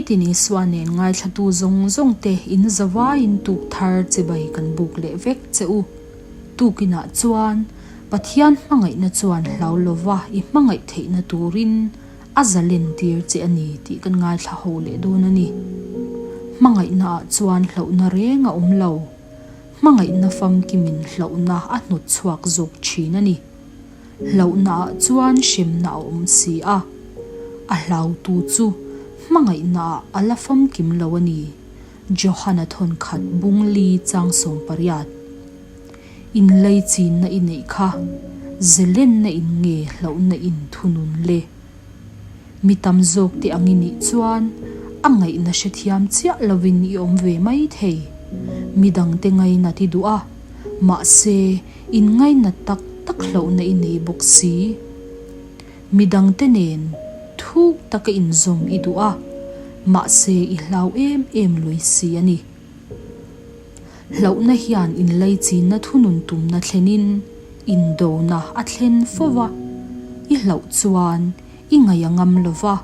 Nitin Isua nen ngaithlatu zawng zawng te in zavaiin tuk thar chibai kan buk leh vek che u. Tukinah chuan Pathian hmangaihna chuan hlau lova i hmangaih theihna turin a zalen tir che a ni tih kan ngaithla ho leh dawn a ni. Hmangaihnaah chuan hlauhna reng a awm lo. Hmangaihna famkimin hlauhna a hnawt chhuak zawk thin a ni. Hlauhnaah chuan hremna a awm si a, a hlautu chu hmangaihnaah a la famkim lo a ni, Johana thawnkhat bungli chang 18. Inlei chinna i neih kha zelenna in nge hlauhna in thunun le? Mi tam zawk te ang i nih chuan a ngaihna hrethiam chiah lovin i awm ve mai thei. Mi dangte ngainat i duh a, mahse in ngainat tak tak hlauhna i nei bawk si. Mi dangte nen thuk taka inzawm i duh a, mahse i hlau em em lui si a ni. Hlauhna hian inlaichinna thunun tumna thlenin indona a thlen fo va, i hlauh chuan i ngaih a ngam lo va,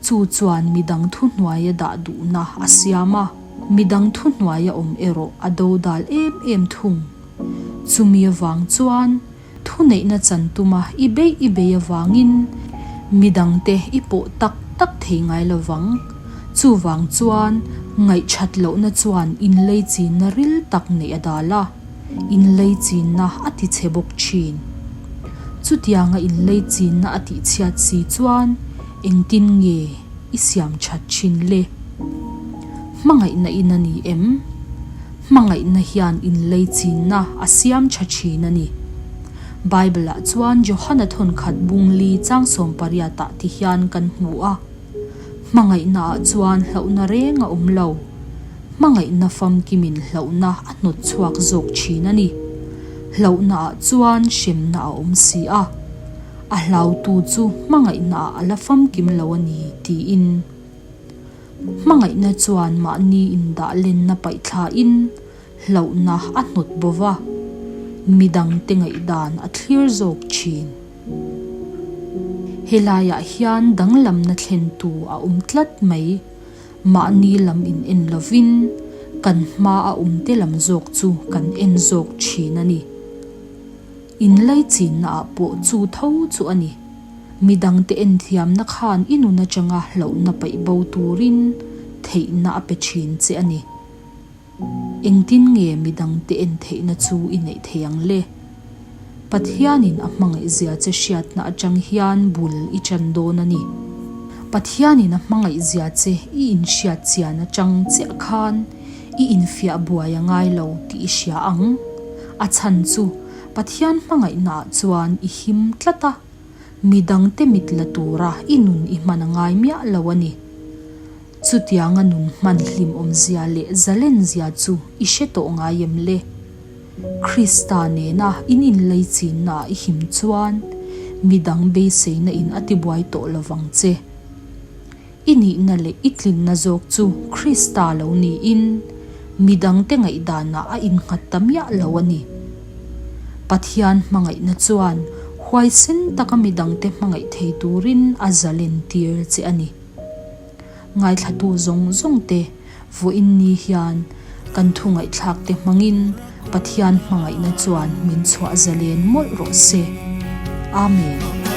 chu chuan midang thuhnuaia dah duhna a siam a, midang thuhnuaia awm erawh a dodal em em thung. Chumi avang chuan Thuneihna chan tuma i beih i bei avangin midangte i pawh tak tak thei ngai lo vang. Chuvang chuan ngaihthat lohna chuan inleichinna ril tak neih a dal a, inleichinna a ti chhe bawk thin. Chutianga inleichinna a tihchhiat si chuan engtin nge i siam that thin le? Hmangaihna in a ni em? Hmangaihna hian inleichinna a siam tha thin a ni. Bible-ah chuan Johana thawnkhat bungli chang 18 ah ti hian kan hmu a, Hmangaihnaah chuan hlauhna reng a awm lo. Hmangaihna famkimin hlauhna a hnawt chhuak zawk thin a ni. Hlauhnaah chuan hremna a awm si a. A hlautu chu hmangaihnaah a la famkim lo a ni, tiin. Hmangaihna chuan mahni indah lenna paih thlain hlauhna a hnawt bo va, midangte ngaihdan a thlir zawk thin. Helaiah hian danglamna thlentu a awm tlat mai. Mahni lam in en lovin kan hma a awmte lam zawk chu kan en zawk thin a ni. Inlaichinnaah pawh chu tho chu a ni. Midangte enthiamna khan i nun atanga hlauhna paih bo turin theihna a pe thin che a ni. Engtin nge midangte en theihna chu i neih thei ang le? Pathianin a hmangaihzia che hriatna atang hian bul i tan dawn a ni. Pathianin a hmangaihzia che i inhriat chian atang chiah khan i infiah buai a ngai lo tih i hria ang. A chhan chu Pathian hmangaihnaah chuan i him tlat a, midangte mit la tura i nun i hman a ngai miah lo a ni. Chutianga nun hman hlimawmzia leh zalenzia chu i hre tawh ngai em le? Krista nena in inleichinnaah i him chuan midang beiseina in a tibuai tawh lovang che. I nihna leh i tlinna zawk chu Krista lo niin, midangte ngaihdanah a innghat ta miah lo a ni. Pathian hmangaihna chuan huaisen taka midangte hmangaih thei turin a zalentir che a ni. Ngaithlatu zawng zawngte Vawiin ni hian kan thu ngaihthlakte hmangin Pathian hmangaihna chuan min chhuah zalen mawlh rawh se. Amen.